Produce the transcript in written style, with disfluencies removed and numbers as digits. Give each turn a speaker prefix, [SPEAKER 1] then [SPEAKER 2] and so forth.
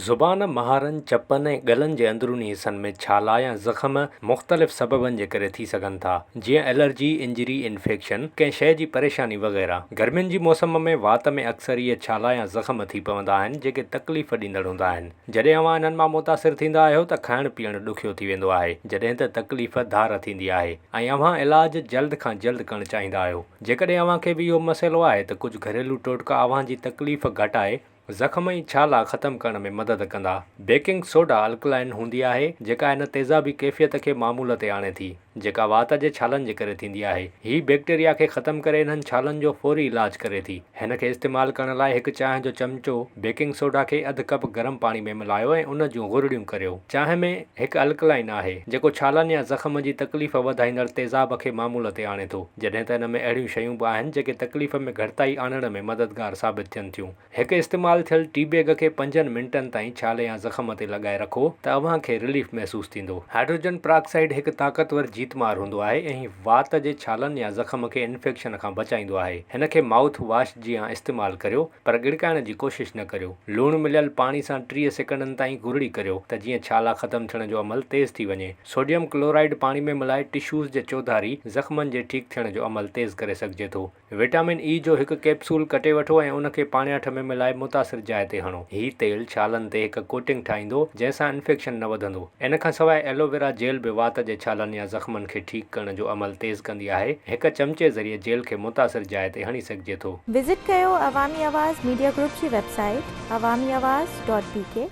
[SPEAKER 1] زبان، مهارن، چپن ۽ ڳلن جي اندروني حصن ۾ ڇالا يا زخم مختلف سببن جي ڪري ٿي سگهن ٿا، جيئن الرجي، انجري، انفيڪشن، ڪنهن شيء جي پريشاني وغيره. گرمين جي موسم ۾ وات ۾ اڪثر اهي ڇالا يا زخم ٿي پوندا آهن، جيڪي تڪليف ڏيندڙ هوندا آهن. جڏهن اوهان انهن مان متاثر ٿيندا آهيو ته کائڻ پيئڻ ڏکيو ٿي ويندو آهي، جڏهن ته تڪليف ڌار ٿيندي آهي ۽ اوهان علاج جلد کان جلد ڪرڻ چاهيندا آهيو. جيڪڏهن اوهان کي به اهو مسئلو آهي ته ڪجهه گهريلو ٽوٽڪا اوهان جي تڪليف گهٽائي زخم ۽ ڇالا ختم ڪرڻ ۾ مدد ڪندا. بيڪنگ سوڊا الڪلائن هوندي آهي، جيڪا ان تيزابي ڪيفيت کي معمول تي آڻي ٿي، جيڪا وات جي ڇالن جي ڪري ٿيندي آهي. هي بيڪٽيريا کي ختم ڪري انهن ڇالن جو فوري علاج ڪري ٿي. هن کي استعمال ڪرڻ لاء هڪ چانهه جو چمچو بيڪنگ سوڊا کي اڌ ڪپ گرم پاڻي ۾ ملايو ۽ ان جون گرڙيون ڪريو. چانهه ۾ هڪ الڪلائن آهي، جيڪو ڇالن يا زخم جي تڪليف وڌائيندڙ تيزاب کي معمول تي آڻي ٿو، جڏهن ته ان ۾ اهڙيون شيون به آهن، جيڪي تڪليف ۾ گهٽتائي آڻڻ ۾ مددگار ثابت ٿين ٿيون. هڪ استعمال ٿيل ٽي بيگ کي پنجن منٽن تائين ڇالي يا زخم تي لڳائي رکو ته اوهان کي رليف محسوس ٿيندو. هائڊروجن پراڪسائيڊ هڪ طاقتور جيتمار هوندو آهي ۽ هي وات جي ڇالن يا زخم کي انفيڪشن کان بچائيندو آهي. هن کي مائوٿ واش جيان استعمال ڪريو پر ڳڙڪائڻ جي ڪوشش نه ڪريو. لوڻ مليل پاڻي سان 30 سيڪنڊن تائين گرڙي ڪريو ته جيئن ڇالا ختم ٿيڻ جو عمل تيز ٿي وڃي. سوڊيم ڪلورائيڊ پاڻي ۾ ملائي ٽشوز جي چوڌاري زخمن جي ٺيڪ ٿيڻ جو عمل تيز ڪري سگهجي ٿو. وٽامن اي جو هڪ ڪيپسول ڪٽي وٺو ۽ ان کي پاڻياٺ ۾ ملائي متاثر جاء تي هڻو. هي تيل ڇالن تي هڪ ڪوٽنگ ٺاهيندو، جنهن سان انفيڪشن نه وڌندو. ان کان سواء ايلوويرا جيل به وات جي ڇالن يا زخمن کي ٺيڪ ڪرڻ جو عمل تيز ڪندي آهي. هڪ چمچي ذريعي جيل کي متاثر جاء تي هڻي سگهجي ٿو.
[SPEAKER 2] وزٽ ڪيو عوامي آواز ميڊيا گروپ جي website Awami Awaz dot B K.